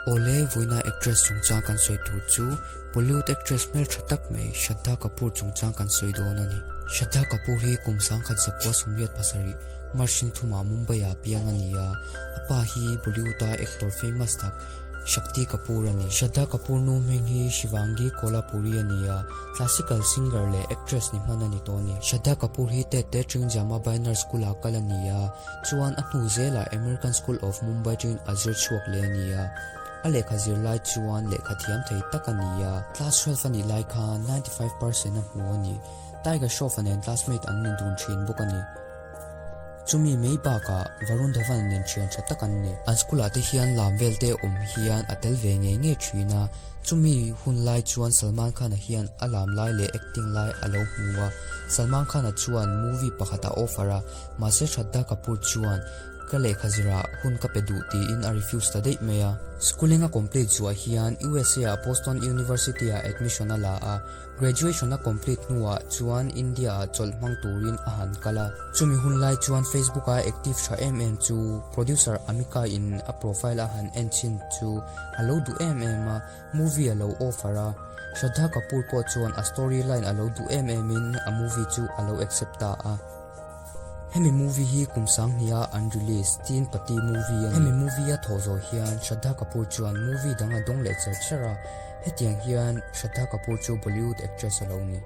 Awle, vawiina actress chungchang kan sawi tur chu Bollywood actress hmeltha tak mai Shraddha Kapoor chungchang kan sawi dawn a ni. Shraddha Kapoor hi kum 1987, March ni thumah Mumbai-ah piang a ni a, a pa hi Bollywood-a actor famous tak Shakti Kapoor a ni. Shraddha Kapoor nu hming hi Shivangi Kolhapuri a ni a, classical singer leh actress ni hman a ni tawh a ni. Shraddha Kapoor hi Tet te Tringjama Binary School-ah kal a ni a, chuan a hnu zelah American School of Mumbai tangin a zir chhuak leh a ni a. A lehkha zir lai chuan lehkha thiam thei tak a ni a, class 12 a nih lai khan 95% a hmu a ni. Tiger Shroff-a nen classmate an ni dun thin bawk a ni. Chumi mai bakah Varun Dhawan nen thian tha tak an ni. An school ah te hian lam vel te awm hian a tel ve ngei ngei thin a, chumi hun lai chuan Salman Khan a hian a lam lai leh acting lai a lo hmu a, Salman Khan a chuan movie pakhat a offer a, mahse Shraddha Kapoor chuan ka lehkha zirah hun ka pe duh tiin a refuse ta daih mai a. Schooling a complete zuah hian USA ah Boston University ah admission a la a, Graduation a complete hnuah chuan India ah chawlh hmang turin a han kal a. Chumi hun lai chuan Facebook a active tha em em chu producer Amika in a profile a han en chhin chu a lo duh em em a, movie a lo offer a. Shraddha Kapoor pawh chuan a story line a lo duh em em in a movie chu a lo accept ta a. Hemi movie hi kum sanghnih a an release Teen Patti movie a ni. Hemi movie a thawh zawh hian Shraddha Kapoor chuan movie dang a dawng leh cher cher a, hetiang hian Shraddha Kapoor chu Bollywood actress a lo ni.